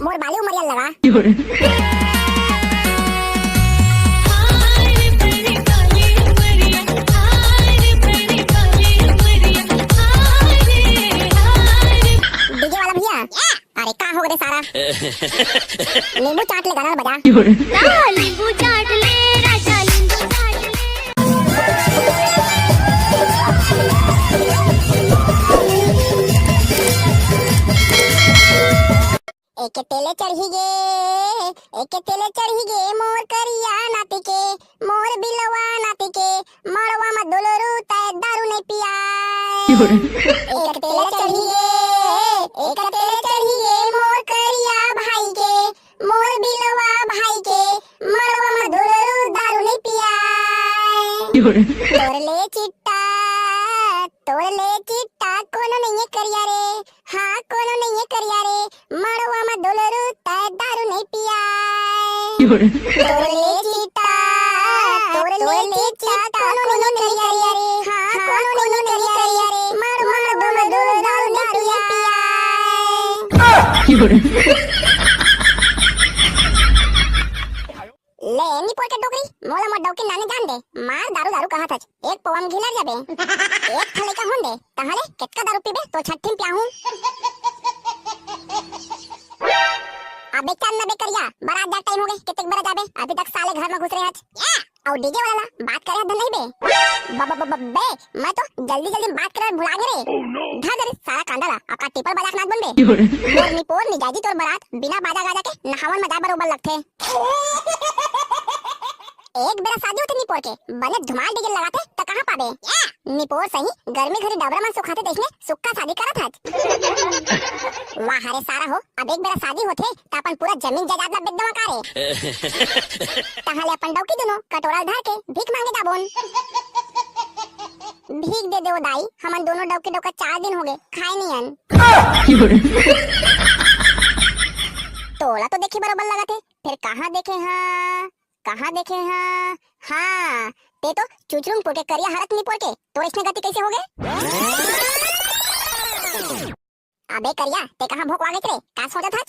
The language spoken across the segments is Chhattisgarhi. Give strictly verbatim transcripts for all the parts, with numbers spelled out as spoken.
मोर बाली उमरिया लगा। डीजे वाला भैया, अरे का हो गे सारा? नींबू चाट ले गाना बजा। का नींबू चाट ले राजा, नींबू चाट ले। एक तेल चढ़ी गे, एक तेल चढ़ी गे मोर करिया नाती के, मोर बिलवा नाती के, मड़वा म दुलरू तय दारू नहीं पियाए। एक तेल चढ़ी गे, एक तेल चढ़ी गे मोर करिया भाई के, मोर बिलवा भाई के, मड़वा म दुलरू दारू नहीं पियाए। तोर ले चिट्टा, तोर ले चिट्टा कोनो नहीं है करिया रे, हाँ कोनो नहीं है करिया रे, मड़वा म दुलरू तय दारू नहीं पियाए। तोर ले चिट्टा, तोर ले चिट्टा कोनो नहीं करिया रे, हाँ कोनो नहीं करिया रे, मड़वा म दुलरू दारू नहीं पियाए। ले निपोर के डोकरी, मोला मोर डौकी नानी जान दे, मार दारू दारू कहत हच, एक पौवा म घिलर जाबे। एक ठन लइका होन दे, तहां ले केतका दारू पीबे, तो छट्ठी म पियाहूं। अबे चल ना बे करिया, बरात जाए टाइम हो गे, केतेक बरा जाबे, अभी तक साले घर म घुस रहे हच। अउ डीजे वाला ला बात करे हस धन नहीं बे। ब-, ब-, ब-, ब-, बे, मैं तो जल्दी जल्दी बात करे भुला गे रे। धर दे रे सारा कांदा ला, अब का टीपल बजा के नाच बनबे। मोर निपोर निजाजी तोर बरात बिना बाजा गाजा के नहावन म जाए बरोबर लगथे। एक बेरा शादी होथे निपोर के, बने धुमाल डीजे लगाथे, त कहाँ पाबे? निपोर सही, गर्मी घरी डबरा मन सुखाथे, तइसने सुक्का शादी करत हच। वाह रे सारा हो, अब एक बेरा शादी होथे, त अपन पूरा जमीन जायदाद ला बेच देवा का रे? तहाँ ले अपन डौकी दुनो कटोरा ल धर के भीख मांगे जाबोन। भीख दे देवो दाई, हमन दोनों डौकी डौका चार दिन हो गे, खाए नहीं अन। तोला तो देखे बरोबर लगत हे, फिर कहाँ देखे हाँ? कहाँ देखे हाँ? हाँ, ते तो चुचरुंग पोर के करिया हरत निपोर के, तोर इसने गति कैसे हो गे? अबे करिया, ते कहाँ भोकवा गेच रे? का सोचत हच?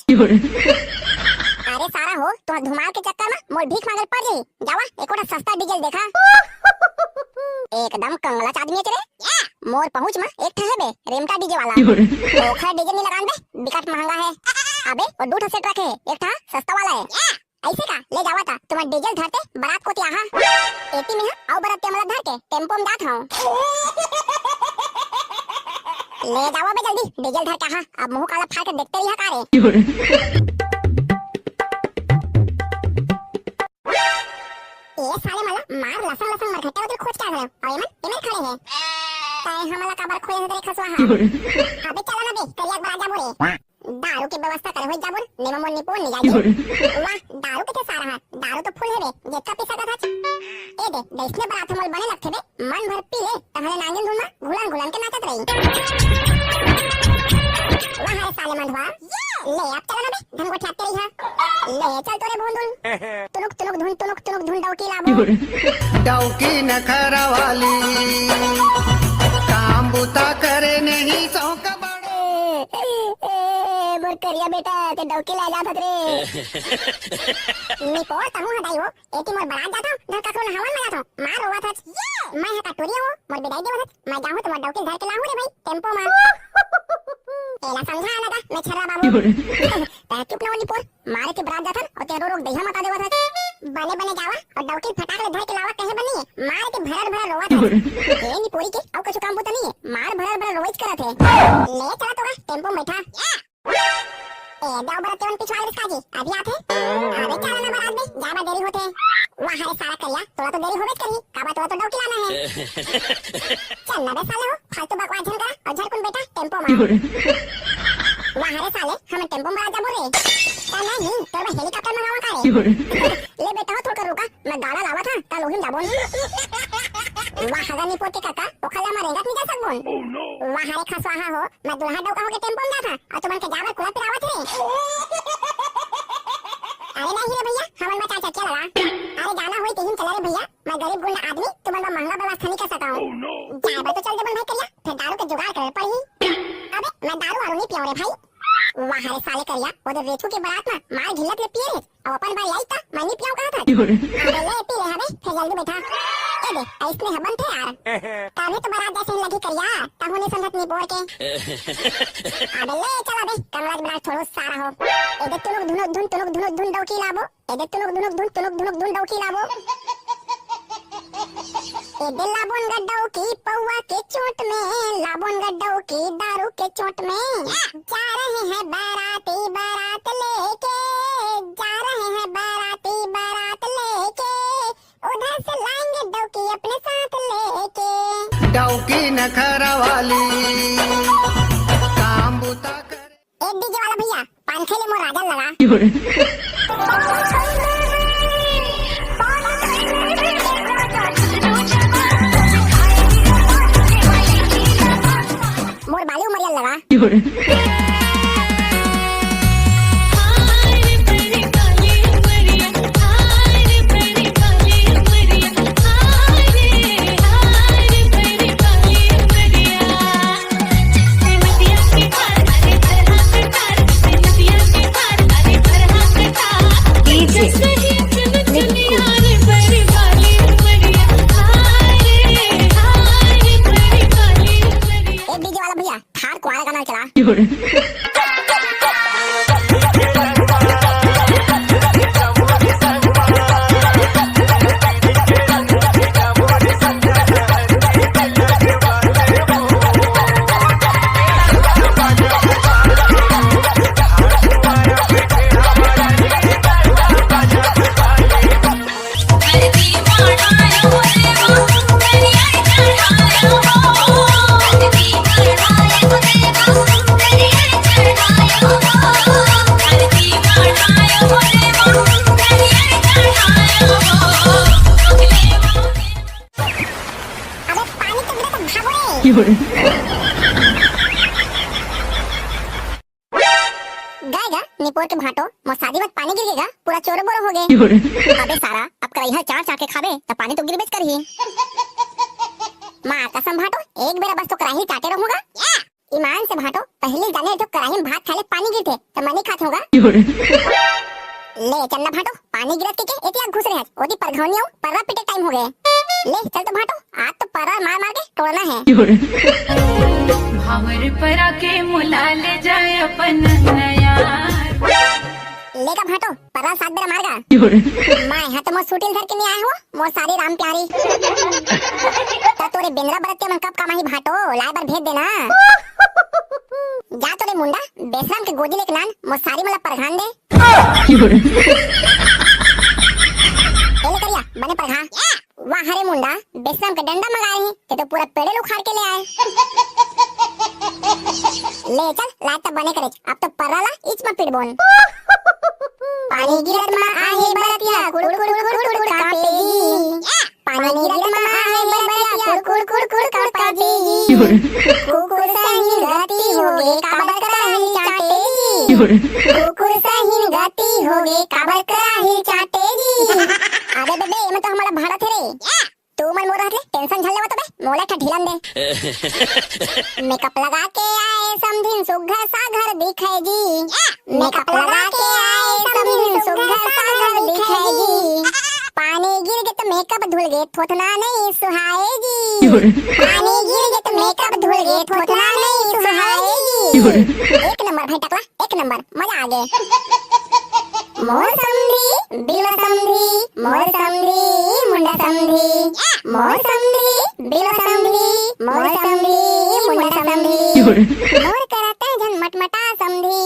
अरे सारा हो, तो धुमाल के चक्कर में मोर भीख मांगल पड़ जाही। जावा, एको ठा सस्ता डीजल देखा। एकदम कंगलाच आदमी हे रे। मोर पहुंच में एक ठा हे बे, रेमटा डीजे वाला। ओखर डीजे नी लगान बे, बिकट महंगा हे। अबे, वो दू ठा सेट रखे हे, एक ठा सस्ता वाला हे। ऐसे का? ले जावा ता, तुमन डीजल धरते बरात कोती आहा। एती में हा, अउ बरात के मला धर के टेम्पो में जात हूँ। ले जावा बे जल्दी, डीजल धर के आहा। अब मुंह काला फाड़ के देखते रहिया का रे? ए साले मला मार लसंग लसंग मरघट्टे उधर खोज के आ गए। अउ एमन, एमन खड़े हे। तय हमला काबर खोजे हे रे खसवा हा? अबे चला ना बे, करिया के बरात जाबो रे। दारू के व्यवस्था करे होई जाबो, नेमा मोर निपोर निजाजी। वाह, दारू के सारा हा, दारू तो फुल हे रे, जेतका पी सकत हच। ए दे, जइसने बरात हमल बने लगथे बे, मन भर पी ले, तहले नागिन धुन मा घुलन घुलन के नाचत रही। वाह रे साले मंधवा, ले अब चला ना बे, धन गोठियाते रही हा। ले चल तोरे भोंदुल, तुनुक तुनुक धुन, तुनुक तुनुक धुन डौकी लाबो। डौकी नखरा वाली, काम बुता करे नहीं सौंक बड़ो। ए, ए, ए, मोर करिया बेटा, ते डौकी ले जात हत रे। निपोर तहूं ह दाई हो, एती मोर बरात जात हव, धर कखरो नहावन म जात हव, मार रोवत हच। मैं ह का टूरी हो, मोर बिदाई देवत हच, मैं जाहूं त मोर डौकी धर के लाहूं रे भाई, टेम्पो म। एला समझा लगा, मैं छर्रा बाबू। तय चुप ना हो निपोर, मारे के बरात जाथन, अउ ते रो रो के दहिया मता देवत हच। बने बने जावा, अउ डौकी फटाक ले धर के लावा, कहे बनी, मार के भरर भरर रोवत हच। ए निपोरी के, अउ कुछ काम बुता नहीं हे, मार भरर भरर रोवइच करत हे। ले चला तो गा, टेम्पो में बैठा। ए, दे बरात तेवन पिछवाल रिस्का जी, अभी आथे। अबे चला ना बरात में, जाए बर देरी होथे। वाह रे सारा करिया, तोला तो देरी होबेच करही, काबर तोला तो डौकी लाना हे। चल ना बे साले हो, फालतू बकवास झन करा, अउ झटकुन बैठा टेम्पो में। वाह रे साले, हमन टेम्पो में बरात जाबो रे। ता नहीं, तोर बर हेलीकॉप्टर मंगावा का रे? ले बेटा हो, थोड़ा रुका, मैं गाड़ा लावत हंव, ता लोहिन जाबो नहीं। वाह गा निपोर के कका, ओखर ले हमन रेंगत नहीं जा सकबोन। वाह रे खसवाहा हो, मैं दुल्हा डौका होके टेम्पो में जात हंव, अउ तुमन के जाए बर कुला पिरावत हे रे। अरे नहीं रे भैया, हमन बर चार चकिया लगा। अरे जाना होई तेही म चला रे भैया, मैं गरीब गुंडा आदमी, तुमन बर महंगा व्यवस्था नहीं कर सकंव। जाए बर तो चल देबोन भाई करिया, फिर दारू के जुगाड़ करे पड़ही। अबे मैं दारू वारू नहीं पियंव रे भाई। वाह रे साले करिया, वो दे रेछू के बारात में मार घिल्लत ले पिए रहे, अब अपन बार आई ता, मैं नहीं पियाऊं कहा था। अबे ले पी ले हबे, फिर जल्दी बैठा। ए दे, ऐसने हबन थे यार। तभी तो बारात जैसे ही लगी करिया, तब उन्हें संगत नहीं बोल के। अबे ले चल अबे, कमराज बड़ा छोड़ो सारा हो। ए दे तुनुक धुनुक धुन, तुनुक धुनुक धुन डौकी लाबो। ए दे तुनुक धुनुक धुन, तुनुक धुनुक धुन डौकी लाबो। ए दे लाबोन गा डौकी पौवा के चोट में, लाबोन गा डौकी दारू के चोट में। जा रहे हैं बाराती बारात लेके, जा रहे हैं बाराती बारात लेके, उधर से लाएंगे डौकी अपने साथ लेके। डौकी नखरा वाली काम बुता करे। ए डीजे वाला भैया, पान खैले मोर राजा लगा। मोर बाली उमरिया लगा। ए डीजे वाला भैया, थार कुआरा गाना चला। अबे पानी तो गिरा था, भागो रे। गाय गा निपोर के भांटो, मोर शादी मत पानी गिर गे गा, पूरा चोरो बोरो हो गे। अबे सारा, अब करैहा चाट चाट के खाबे, त पानी तो गिरबेच करही। माँ कसम भांटो, एक बेरा बस तो कराही चाटे रहूंगा। ईमान से भांटो, पहली जाने तो कराही में भात खाले पानी गिरथे, त मैं नहीं खात होगा। ले चन्ना भांटो, पानी गिरत के, के एतिया घुस रहे हस, ओती परघौनी आऊ, पर्रा पीटे टाइम हो गए। ले चल तो भांटो, आज तो पर्रा मार मार के तोड़ना है। भांवर परा के मुला ले जाए अपन नया। ले का भांटो, पर्रा सात बेरा मार गा। मैं हा तो मोर सूटिल धर के नहीं आए हो, मोर सारी राम प्यारी। त तोरे बेंदरा बरतिया मन कब कमाही भांटो, लाए बर भेज देना। जा तोरे मुंडा, बेसरम के गोदी लेके नान, मोर सारी मला परघान दे। ए ले करिया, बने परघा। वाह रे मुंडा, बेसरम के डंडा मंगा रही, ते तो पूरा पेड़े ल उखाड़ के ले आए। ले चल, लाए त बने करे, अब तो पर्रा ला इच म पिटबोन। पानी गिरत मा आहे बरतिया, कुड़ कुड़ कुड़ कुड़ कांपे जी। पानी गिरत मा आहे बरतिया, कुड़ कुड़ कुड़ कुड़ कांपे जी। कुकुर सही गति होगे, काबर कराही चांटे जी। कुकुर सही गति होगे, काबर कराही चांटे जी। अरे बे, बे, एमे तो हमला भाड़ा थे रे। तू मन मोर रहत ले टेंशन झन लेवत बे, मोला एक ठा ढीलन दे। मेकअप लगा के आए समधिन सुग्घर सागर दिखे जी। मेकअप लगा के आए समधिन सुग्घर सागर दिखे जी। पानी गिर गे त मेकअप धुल गे, थोथना नहीं सुहाए जी। पानी गिर गे त मेकअप धुल गे, थोथना नहीं सुहाए जी। एक नंबर भाई टकला, एक नंबर, मजा आ गे। मोर समधी, बिलवा समधी, मोर समधी, मुंडा समधी। मोर समधी, बिलवा समधी, मोर समधी, मुंडा समधी। मोर करत झन मटमटा समधी,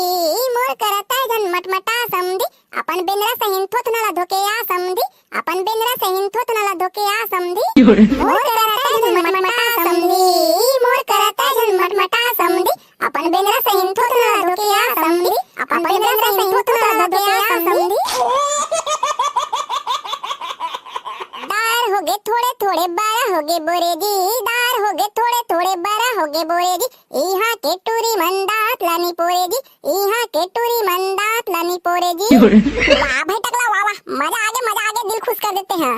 मोर करत झन मटमटा समधी। अपन बेंदरा सहिन थोथना ला धोके आ समधी, अपन बेंदरा सहिन थोथना ला धोके आ समधी। मोर करत झन मटमटा समधी, मोर करत झन मटमटा समधी। अपन बेंदरा सहिन थोथना ला धोके आ समधी, अपन बेंदरा सहिन थोथना ला धोके आ समधी। दार होगे थोड़े थोड़े बड़ा होगे बोरे जी, दार होगे थोड़े थोड़े बड़ा होगे बोरे जी। इहाँ के टूरी मन दांत ला नी पोरे जी, इहाँ के टूरी मन दांत ला नी पोरे जी। वाह भाई टकला, वाह वाह, मजा आगे, मजा आगे, दिल खुश कर देते हैं।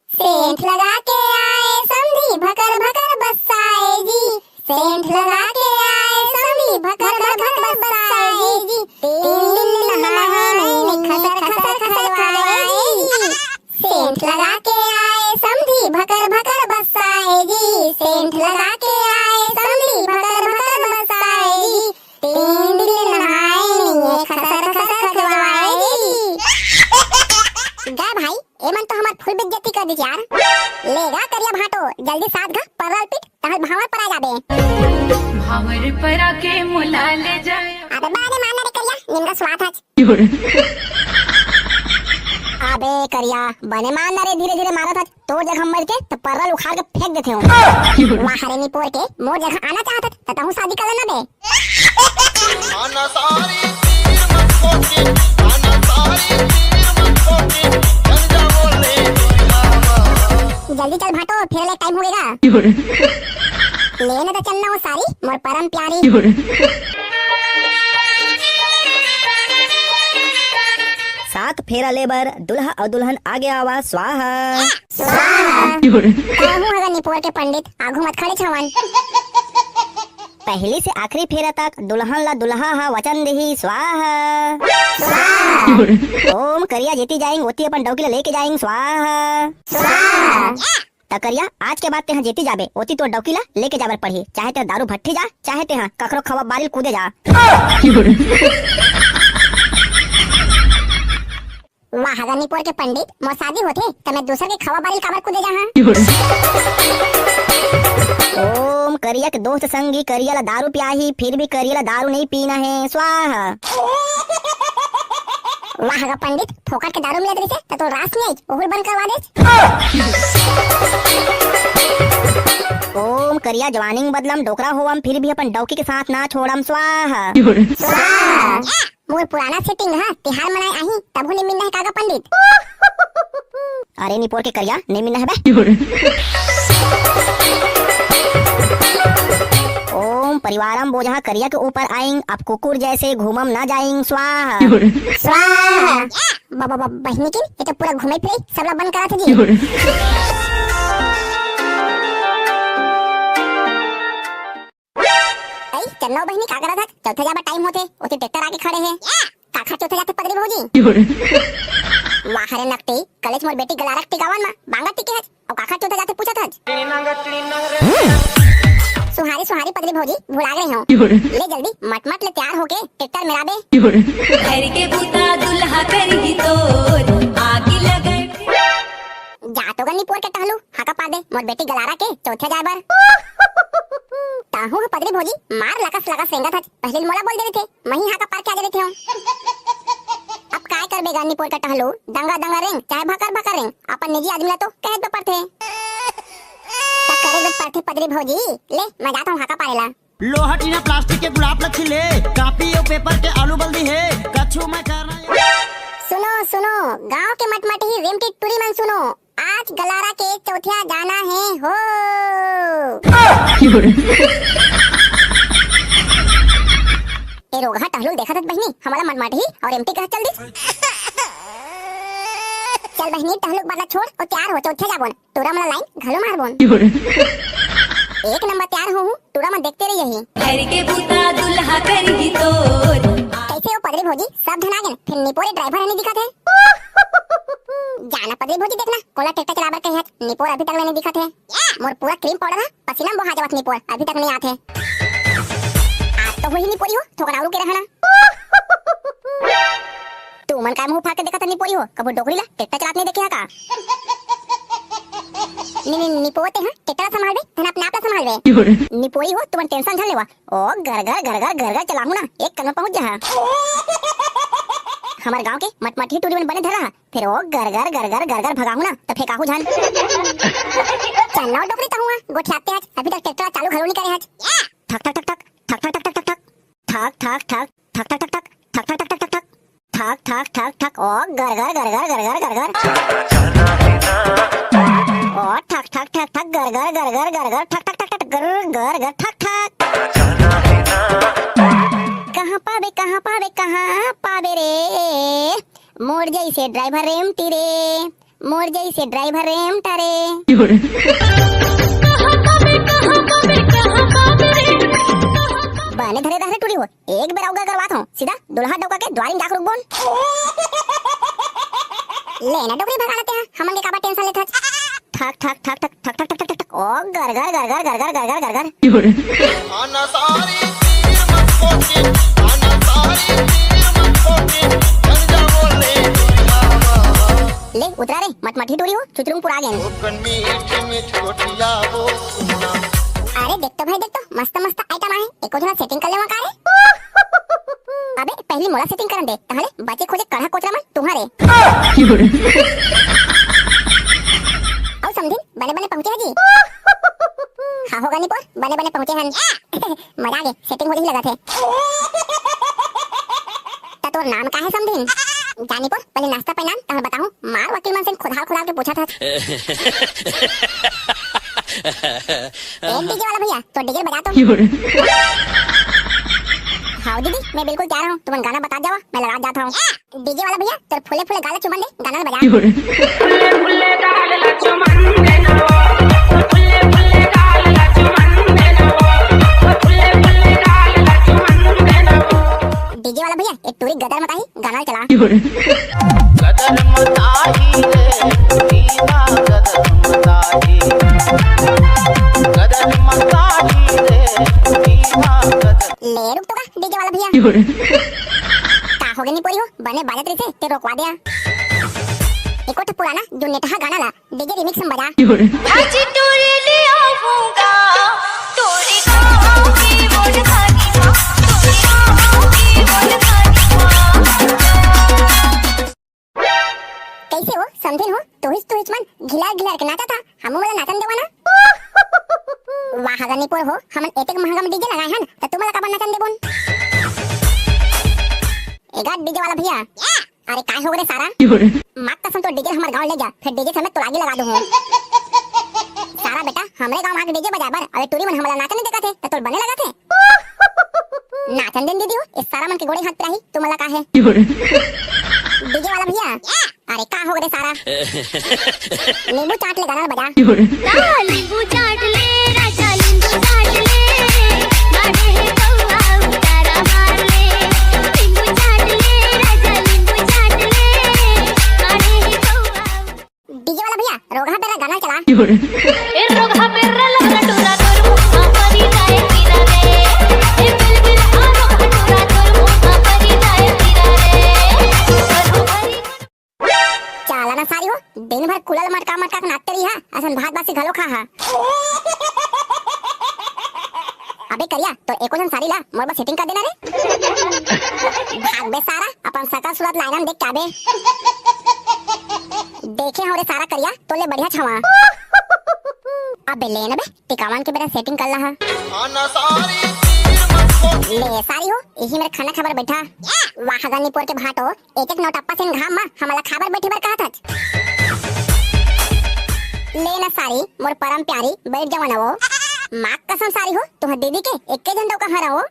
सेंट लगा के आए समधी भकर भकर बस्साए जी, सेंट लगा के आए समधी भकर भकर बस्साए जी। दे सात घा परल पीट, तहल भांवर परा जाबे। भांवर परा के मोला ले जाय। अबे बने मान ना रे करिया, निमगा स्वाद हच। अबे करिया, बने मान ना रे, धीरे धीरे मारत हच। तोर जगह मर के त परल उखाड़ के फेंक देते हूँ। वाह रे निपोर के, मोर जगह आना चाहत हच, त तहूँ शादी कर लेना बे। जल्दी चल भाटो, फेर ले टाइम हो गया। ले ना त चलना हो सारी, मोर परम प्यारी। सात फेरा ले बर दुल्हा अउ दुल्हन आगे आवा, स्वाहा। स्वाहा। कहूँ अगर निपोर के पंडित आघू मत खड़े छवन। पहली से आखिरी फेरा तक दुल्हन ला दुल्हा हा वचन देही, स्वाहा। स्वाहा। ओम करिया जेती जाएंग, ओती अपन डौकी ला लेके जाएंग, स्वाहा। स्वाहा। त करिया, आज के बाद तेहा जेती जाबे, ओती तोर डौकी ला लेके जाबर पड़ही। चाहे तेहा दारू भट्ठी जा, चाहे तेहा कखरो खवा बारिल कूदे जा। वाह, अगर निपोर के पंडित, मोर शादी होथे, त मैं दूसर के खवा बारिल काबर कूदे जाहां? ओम करिया के दोस्त संगी करिया ला दारू पियाही, फिर भी करिया ला दारू नहीं पीना है, स्वाहा। वाह गा पंडित, फोकट के दारू मिलत रहिसे, त तोर रास नहीं आई, ओहू ल बंद करवा देच। ओम करिया जवानिंग बदलम, डोकरा होवम, फिर भी अपन डौकी के साथ ना छोड़म, स्वाहा। स्वाहा। मोर पुराना सेटिंग ह, तिहार मनाए आही, तभो नहीं मिलना है कागा पंडित। अरे निपोर के करिया, नहीं मिलना है बे। ओम परिवारम बोझा करिया के ऊपर आइंग, अब कुकुर जैसे घूमम ना जाइंग, स्वाहा। स्वाहा। ब-, ब-, ब-, बहिनी के, ये तो पूरा घूमे फिरे, सबला बंद करा था जी। अई, चन्नव बहिनी, का करत हच? चौथे जाबा टाइम होथे, ओती ट्रैक्टर आके खड़े हे। काखर चौथे जाथे पदरी भौजी? वाह रे नकटी, कलेच मोर बेटी गलारक टिकावन मा, बांगा टिके हच, अउ काखर चौथे जाथे पूछत हच? सुहारी, सुहारी पदरी भौजी, भुला गए हो। ले जल्दी, मटमट ले तैयार होके, ट्रैक्टर मेराबे। घर के बूता दुल्हा करही तोर, आगी लगई। जा तो गन्नी पोर के टहलू, हाका पार दे, मोर बेटी गलारा के चौथे जाए बर। ताहू ह पदरी भौजी, मार लकस लकस रेंगत हच, पहले मोला बोल दे रहिथे, मही हाका पार के आ जा रहिथे हूँ। अब काय करबे गन्नी पोर के टहलू, दंगा दंगा रेंग, चाहे भकर भकर रेंग, अपन निजी आदमी ला तो कहे तो पड़थे। त करे तो पड़थे पदरी भौजी, ले, मैं जात हूँ हाका पारे ला। लोहा टीना प्लास्टिक के गुलाब ला खिले, कापी अउ पेपर के आलू बल दिहे, कछु मैं करना। सुनो, सुनो, गांव के मटमटही रेमटी टुरी मन सुनो, आज गलारा के चौथिया जाना हे हो। ए रोगहा टहलू देखत हत बहिनी, हमला मटमटही अउ रेमटी कहत चल दिस। चल बहिनी, टहलू के बात ला छोड़ अउ तैयार हो, चौथिया जाबोन। टूरा मन ला लाइन घलो मारबोन। एक नंबर तैयार होहू, टूरा मन देखते रहिही। घर के बूता दुल्हा करही तोर। कैसे हो पदरी भौजी, सब धन आ गेन, फिर निपोरे ड्राइवर नहीं दिखत हे। जाना पदरी भौजी, देखना कोला ट्रैक्टर चलाबर कहे हच, निपोर अभी तक ले नहीं दिखत हे। मोर पूरा क्रीम पाउडर ह, पसीना में बोहा जावत निपोर, अभी तक नहीं आथे। आज तो होही निपोरी हो, थोकन आउरू के रहना। तुमन काय मुंह फाड़ के देखत हव निपोरी हो? कभू डोकरी ला टेक्टा चलात नहीं देखे हा का? नि-, नि-, निपोते हा, टेक्टा ला संभालबे, धन अपने आप ला संभालबे। निपोरी हो, तुमन टेंशन झन लेवा। ओ गरगर, गरगर, गरगर चलाहूं ना, एक कन में पहुंच जाहा। हमर गांव के मटमटही टूरी मन बने धरा हा, फिर ओ गरगर, गरगर, गरगर भगाहूं ना, त फेंकाहू झन। चल ना डोकरी तहूं, गोठियाते हच, अभी तक टेक्टा ला चालू घलो नहीं करे हच। ठक, ठक, ठक, ठक। ठक, ठक, ठक, ठक। ठक, ठक, ठक, ठक। ठक, ठक, ठक, ठक। ठक, ठक, ठक, ठक। ओ, गर, गर, गर, गर, गर, गर, गर। ओ, ठक, ठक, ठक, ठक, गर, गर, गर, गर, गर, गर, ठक, ठक, ठक, ठक, गर, गर, गर, ठक, ठक। कहाँ पाबे, कहाँ पाबे, कहाँ पाबे रे? मोर जैसे ड्राइवर रेमटी रे। मोर जैसे ड्राइवर रेमटा रे। बने धरे रह रे टूरी हो, एक बेर अउ गरगरवात हो, सीधा दुल्हा डौका के द्वारिम जाके रुकबोन। ले ना डोकरी भगा लेते हैं, हमन के काबर टेंशन लेत हच। ठक, ठक, ठक, ठक। ठक, ठक, ठक, ठक, ठक, ठक। ओ, गर, गर, गर, गर। ले, उतरा रे, मटमठी टूरी हो, चुचरुंग पुरा गेन। अरे देख तो भाई, देख तो, मस्त मस्त आइटम आहे, एको झन सेटिंग कर लेवा का रे? अबे पहली मोला सेटिंग करन दे, तहले बचे खोजे कढ़ा कोचरा मन तुम्हारे। अउ समधिन, बने बने पहुंचे है जी। हाँ होगा निपोर, बने बने पहुंचे हन। मजा आ गे, सेटिंग हो जही लगत हे। त तोर नाम का हे समधिन? जा निपोर, पहले नाश्ता पहिनान, तहन बताहूं, मार वकील मन से खुदाल खुदाल के पूछत हस। ए डीजे वाला भैया, तो डीजे बजा तो। हाँ दीदी, मैं बिल्कुल तैयार हूँ, तुमन गाना बता जावा, मैं लगा जाता हूँ। डीजे वाला भैया, तोर फुले फुले गाल चुमन दे, गाना बजा। फुल्ले फुल्ले गाल ला चुमन देना वो, फुल्ले फुल्ले गाल ला चुमन देना वो, फुल्ले फुल्ले गाल ला चुमन देना वो। डीजे वाला भैया, एक टूरी गदर मताही गाना चला। गदर मताही रे, दीवा गदर मताही, गदर मताही रे, दीवा गदर। ले रुक तो का डीजे वाला भैया। का हो गे निपोरी हो, बने बाजत रहिसे, ते रोकवा दे। एको ठो पुराना जो नेटहा गाना ला डीजे रिमिक्स में बजा। आज टूरी ले आऊंगा, टूरी गाऊंगी मोर धानी माँ, टूरी गाऊंगी मोर धानी माँ। कैसे हो समधिन हो, तुहिच तुहिच मन घिलार घिलार के नाचा था, हमू वाला नाचन देवा ना। वाह गा निपोर हो, हमन एतेक महंगा में डीजे लगाए हन, त तुमला काबर नाचन देबोन? एगा डीजे वाला भैया, अरे काय हो रे सारा? माँ कसम तो डीजे हमर गांव ले जा, फिर डीजे से मैं तोला आगी लगा दूं। सारा बेटा, हमरे गांव आके डीजे बजाए बर, अरे टूरी मन हमला नाचन नहीं देखा थे, त तोल बने लगा थे। नाचन देन दीदी हो, इस सारा मन के गोड़े हाथ पिराही, तुमला का है? डीजे वाला भैया, अरे का हो रे सारा? नींबू चाट ले गाना बजा। का नींबू चाट ले राजा, नींबू चाट ले, मारे है कौआ उतारा मार ले। नींबू चाट ले राजा, नींबू चाट ले, मारे है कौआ। डीजे वाला भैया, रोगहा बेरा गाना चला। ए रोगहा बेरा लबरा टोला तोर मुंह परी जाए गिरा रे। ए बिल बिल आ रोगहा टोला तोर मुंह परी जाए गिरा रे। चाला ना सारी हो, दिन भर कुलल मटका मटका के नाचते रही हा, असन भात बासी घलो खा हा। अबे करिया, तो एको झन सारी ला मोर बर सेटिंग कर देना रे। भाग बे सारा, अपन सकल सूरत लाइनन देख के आबे। देखे हो रे सारा करिया, तो ले बढ़िया छवा। अबे ले ना बे, टिकावन के बेरा सेटिंग कर ला हा। ले सारी हो, इही मेरे खाना खाबर बैठा। वाह गा निपोर के भाटो, एक एक नौटप्पा से घाम मा हमला खाबर बैठे बर कहत हच। ले ना सारी, मोर परम प्यारी, बैठ जावा ना वो। माँ कसम सारी हो, तुहर दीदी के एके झन डौका हरा वो।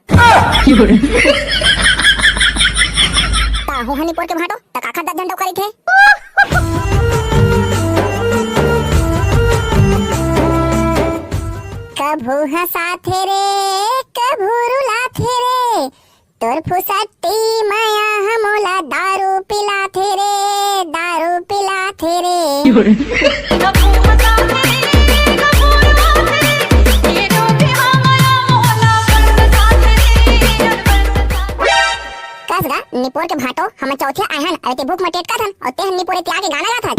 ताहू हनी पोर के भाटो, त काखर दस झन डौका रहिथे। कभू हंसाथे रे, कभू रुलाथे रे, तोर फुसट्टी मया ह मोला दारू पिलाथे रे, दारू पिलाथे रे। कस गा, निपोर के भाटो, हमन चौथे आए हन, अरे ते भूख म टेटकत हन, अउ ते हन निपोरे तिया के गाना गात हस।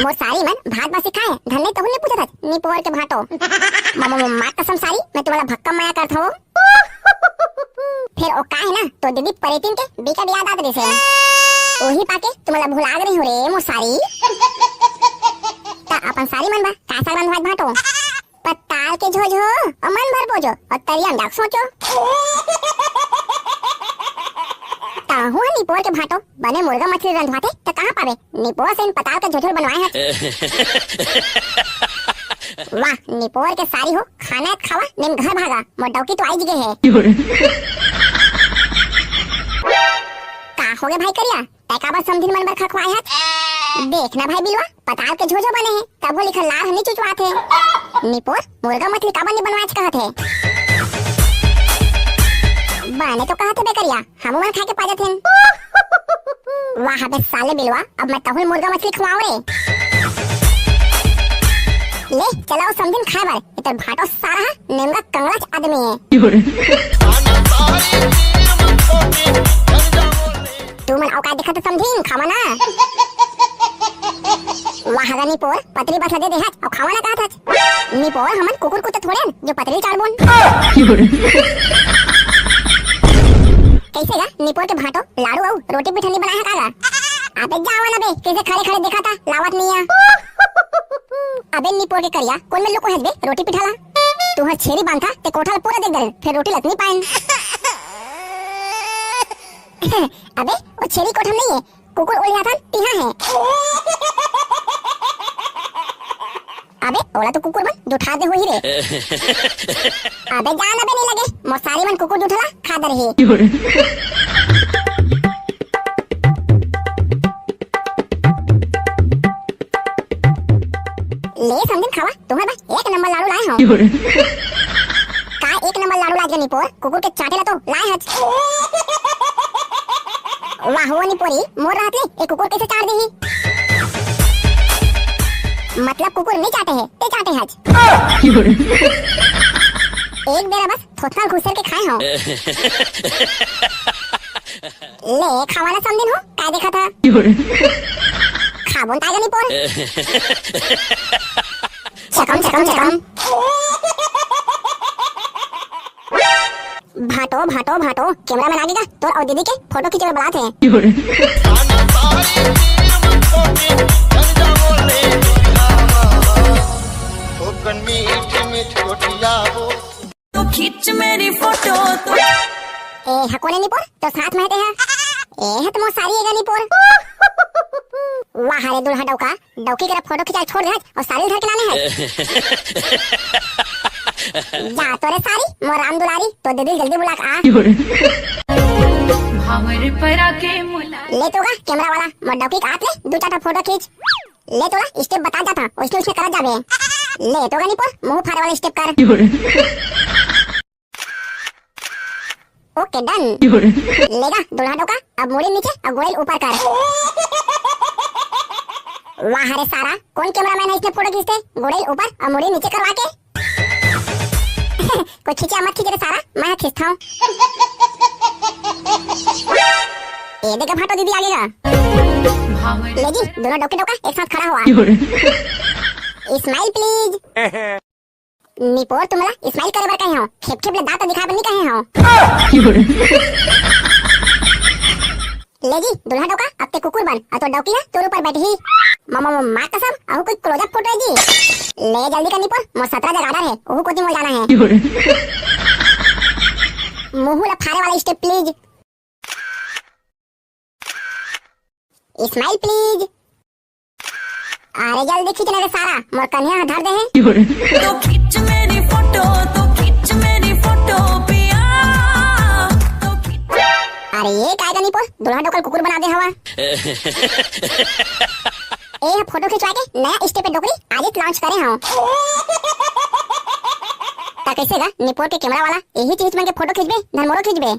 मोर सारी मन भात बासी खाए, धन नहीं तहु नहीं पूछत हस, निपोर के भाटो। म-, म-, म-, माँ कसम सारी, मैं तुम्हारा भक्कम मया करत हूँ। फिर ओ का है ना, तो दीदी परेतिन के बिकट याद आत रहिसे। ओही पाके तुमला भुला गे रही हूँ रे मोसारी। त अपन सारी मन बा का साग रंधवात भाटो? पताल के झोझो, ओ मन भर बोझो, ओ तरिया में जाके सोचो। ताहू ह निपोर के भाटो, बने मुर्गा मछली रंधवाथे, त कहाँ पावे? निपोर से इन पताल के झोझो बनवाए हस। वाह, निपोर के सारी हो, खाना है त खावा, नेम घर भागा, मोर डौकी तो आइज गे हे। का होगे भाई करिया? तै काबर समधिन मन बर खखवाए हस? देख ना भाई बिलवा, पताल के झोझो बने हे, तभो लिखल लार ह नी चुचवात हे। निपोर, मुर्गा मछली काबर नी बनवाएच कहत हे? बने तो कहत हे बे करिया, हमू मन खाए के पाजत हेन। वाह बे साले बिलवा, अब मैं तहुल मुर्गा मछली खवाऊं रे। ले, चलाओ समधिन खाए बर। ए तोर भाटो सारा ह नेमगा कंगलाच आदमी हे। तुमन अउ का देखत हो समधिन, खावा ना। वाह गा निपोर, पतरी बस ला दे देहच अउ खावा ला कहत हच। निपोर, हमन कुकुर कुत्ता थोड़े हन जो पतरी चाटबोन। कइसे गा निपोर के भांटो, लाड़ू अउ रोटी पिठा नइ बनाय हे का गा? अबे जावा ना बे, कइसे खड़े खड़े देखत हस, लावत नइ हे। अबे निपोर के करिया, कोन में लुको हस बे रोटी पिठा ला? तुंहर छेरी बांधा ते कोठा ला पूरा देख डरेन, फेर रोटी ला नइ पाएन। अबे ओ छेरी कोठा में नइ हे, कुकुर ओलियाथन तिहां हे। अबे ओला तो कुकुर मन जुठा दे होही रे। अबे जा ना बे, नइ लगे मोर सारी मन कुकुर जुठा ला खा दे रही। ले समधिन खावा, तुंहर बर एक नंबर लाड़ू लाय हंव। का एक नंबर लाड़ू लाय हस निपोर, कुकुर के चाटे ला तो लाय हच। वाह वो निपोरी, मोर रहत ले ए कुकुर कइसे चाट देही? मतलब कुकुर नइ चाटे हे, ते चाटे हच। एक बेरा बस थोथना घुसेर के खाय हंव। ले खावा ना समधिन हो, काय देखत हस? खाबोन ताय गा निपोर। चकम चकम चकम। भांटो भांटो भांटो, कैमरा मैन आगे गा, तोर अउ दीदी के फोटो खींचे बर बलात हे। तो खींच मेरी फोटो तो। ए हा कोन ए निपोर, तोर साथ में हे ते हा? ए हा तो मोर सारी ए गा निपोर। वाह रे दुल्हा डौका, डौकी करा फोटो खिंचाय छोड़ देहच अउ सारी ल धर के लाने हस। जा तो रे सारी, मोर राम दुलारी, तोर दीदी ल जल्दी बुला के आ। भांवर परा के मुला। ले तो गा कैमरा वाला, मोर डौकी के आत ले दू चार ठा फोटो खींच। ले तोला step बता जात हंव, ओइसने ओइसने करत जाबे। ले तो गा निपोर, मुंह फारे वाला step कर। OK, done। ले गा दुल्हा डौका, अब मुड़ी नीचे अउ गोड़े ल ऊपर कर। वाह रे सारा, कोन कैमरा मैन हे अइसने फोटो खींचथे, गोड़े ल ऊपर अउ मुड़ी नीचे करवा के? कोई खींचे मत खींचे रे सारा, मैं हा खींचत हंव। ए दे गा भांटो, दीदी आगे गा। ले जी, दूनों डौकी डौका एक साथ खड़ा होवा। Smile please। निपोर, तुमला smile करे बर कहे हंव, खेप खेप ले दांत दिखाय बर नइ कहे हंव। ले जी दुल्हा डौका, अब ते कुकुर बन, अउ तोर डौकी हा तोर ऊपर बइठही। मामा, मामा, माँ कसम, अहू कोई close up फोटो हे जी। ले जल्दी कर निपोर, मोर सतरा जगह order हे, ओहू कोती मोला जाना हे। मुंह ला फारे वाला step please। Smile please। अरे जल्दी खींच ना रे सारा, मोर कनिहा हा धर दे हे। तो खींच मेरी फोटो, तो खींच मेरी फोटो पिया, तो खींच। अरे ये काय गा निपोर, दुल्हा डौका ल कुकुर बना दे हवस। ए हा फोटो खिंचवा के नया step ए डोकरी, आज ही launch करे हंव। त कइसे गा निपोर के कैमरा वाला, एही चीज मन के फोटो खींचबे, धन मोरो खींचबे।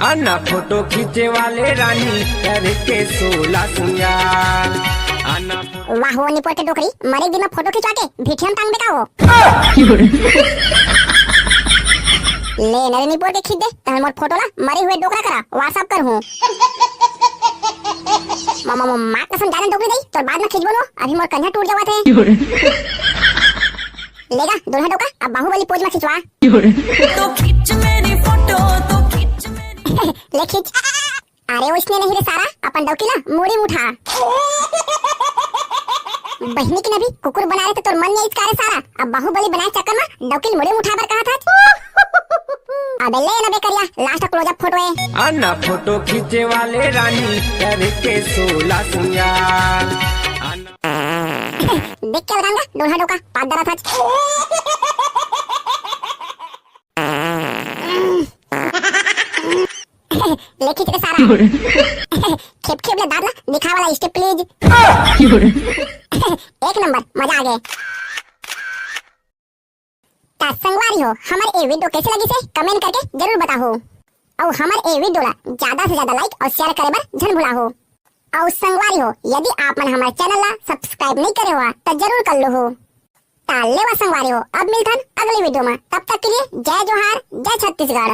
आना फोटो खींचे वाले रानी, करके सोला सिंगार। आना फोटो वाह वो निपोर के डोकरी, मरे दिन में फोटो खिंचवा के भिठिया म टांगबे का हो? ले न रे निपोर के खींच दे, तहन मोर फोटो ला मरे हुए डोकरा करा WhatsApp करहूं। मामा, मामा, माँ कसम जाने डोकरी दई, तोर बाद में खींचबो नो, अभी मोर कन्हा टूट जावत हे। ले गा दुल्हा डोका, अब बाहुबली pose में खिंचवा। तो खींच मेरी फोटो, तो खींच मेरी ले खींच। अरे ओइसने नहीं रे सारा, अपन डौकी ला मुड़ी म उठा। बहिनी के नभी कुकुर बना रहे तो तोर मन नइ आइस का रे सारा, अब बाहुबली बनाए चक्कर में डौकी ल मुड़ी म उठा बर कहत हस। अबे ले ना बे करिया, last close up फोटो हे। आना फोटो खींचे वाले रानी, करके सोला सिंगार। आना देख के लगांगा, डोल्हा डोका, पाद डरत हस। ले खींच रे सारा। खेप खेप ले दांत ला दिखाय वाला step please। एक नंबर, मजा आ गे। त संगवारी हो, हमर ए video कइसे लगिस हे, comment करके जरूर बताहू। अउ हमर ए video ला ज्यादा से ज्यादा like अउ share करे बर झन भुलाहू। अउ संगवारी हो, यदि आप मन हमर channel ला subscribe नइ करे हो, त जरूर कर लूहू। त लेवा संगवारी हो, अब मिलथन अगले video में। तब तक के लिए जय जोहार, जय छत्तीसगढ़।